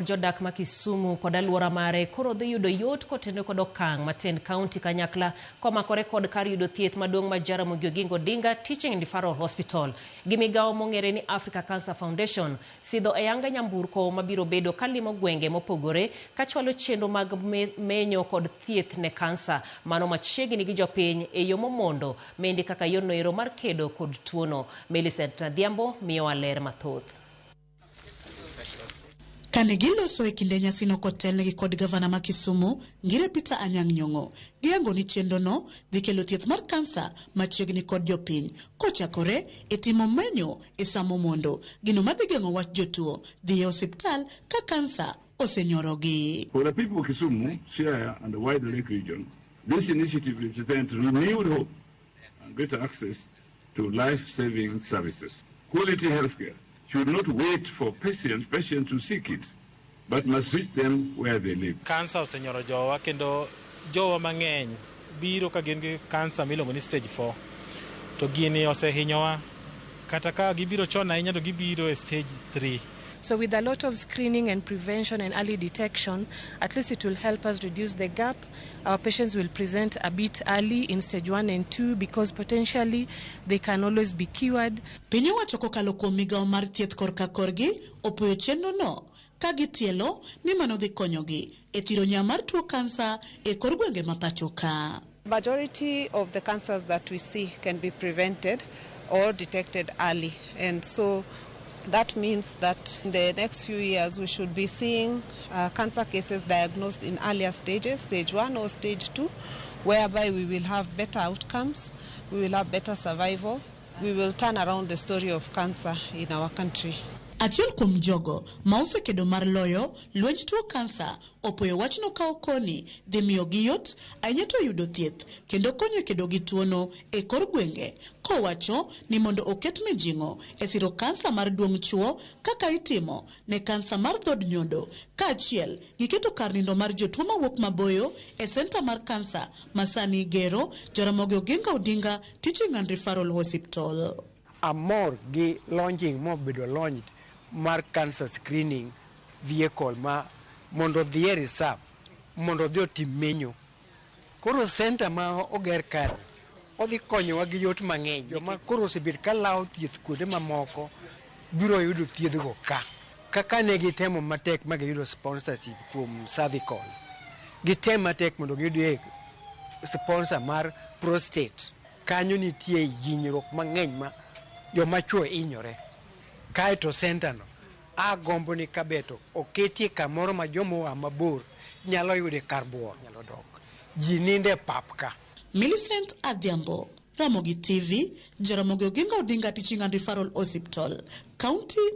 Jodak ma Kisumu kod alwora mare koro dhi yudo yot kotenore kod okang' ma tend kaunti kanyakla komakore kod kar yudo thieth maduong' ma Jaramogi Oginga Odinga Teaching and Referral Hospital gi migawo mong'ere ni Africa Cancer Foundation sidho e anga nyamburko mabiro bedo kalimo gwenge mopogore kachwalo chenro mag menyo kod thieth ne kansa mano machiegni gi jopiny e yo momondo mendi kaka yorno ero mar kedo kod tuono. Millicent Adhiambo miyowa ler mathoth. Kane giloso e kinde nyasino kotelnegi kod gavana ma Kisumu, Ngire Peter Anyang' Nyong'o, giyango ni chenrono dhi kelo thieth mar kansa machiegni kod jopiny kochakore e timo menyo e sa momondo, gino madhi geng'o wach jotuo dhi e osiptal ka kansa osenyorogi. For the people of Kisumu, Siaya and the wider Lake region, this initiative represents renewed hope and greater access to life-saving services. Quality healthcare should not wait for patients to seek it, but must reach them where they live. Kansa osenyoro jowa kendo jowa mang'eny biro ka gin gi kansa miluongo ni stage 4 to gini osehinyowa kata ka gibiro chon ahinya to gibiro e stage 3. So with a lot of screening and prevention and early detection, at least it will help us reduce the gap. Our patients will present a bit early in stage 1 and 2 because potentially they can always be cured. Piny owacho kokalo kuom migawo mar thieth korka korgi opuoyo chenro no ka gitielo ni mano dhi konyogi e thiro nya mar tuo kansa e kor gwenge ma pacho ka. Majority of the cancers that we see can be prevented or detected early, and so that means that in the next few years we should be seeing cancer cases diagnosed in earlier stages, stage 1 or stage 2, whereby we will have better outcomes, we will have better survival, we will turn around the story of cancer in our country. Achiel kuom jogo ma osekedo mar loyo lwenj tuo kansa opoyo wachno ka okoni dhi miyogi yot ahinya to yudo thieth kendo konyo e kedo gi tuono e kor gwenge, kowacho ni mondo oket mijing'o e siro kansa mar duong' chuo kaka itimo ne kansa mar dhod nyodo, kaachiel gi keto kar nindo mar jotuo mawuok maboyo e senta mar kansa ma sani igero Jaramogi Oginga Odinga Teaching and Referral Hospital. Amor gi launching mobedo launched mar cancer screening vehicle ma mondo odhi e reserve mondo odhi otim menyo. Koro center ma oger kar odhi konyowa gi yot mang'eny. Joma koro osebet ka lawo thieth kuonde mamoko biro yudo thiedhgo ka. Kaka ne gitemo matek ma giyudo sponsorship kuom cervical, gitem matek mondo giyud sponsor mar prostate. Kanyo nitie hinyruok mang'eny ma joma chuo hinyore. Kaeto center no agombo ni kabeto oketie kamoro ma joma oa mabor nyalo yude kar buor nyalo dok. Ji ninde e pap ka. Millicent Adhiambo, Ramogi TV, Jaramogi Oginga Odinga Teaching and Referral Hospital, County.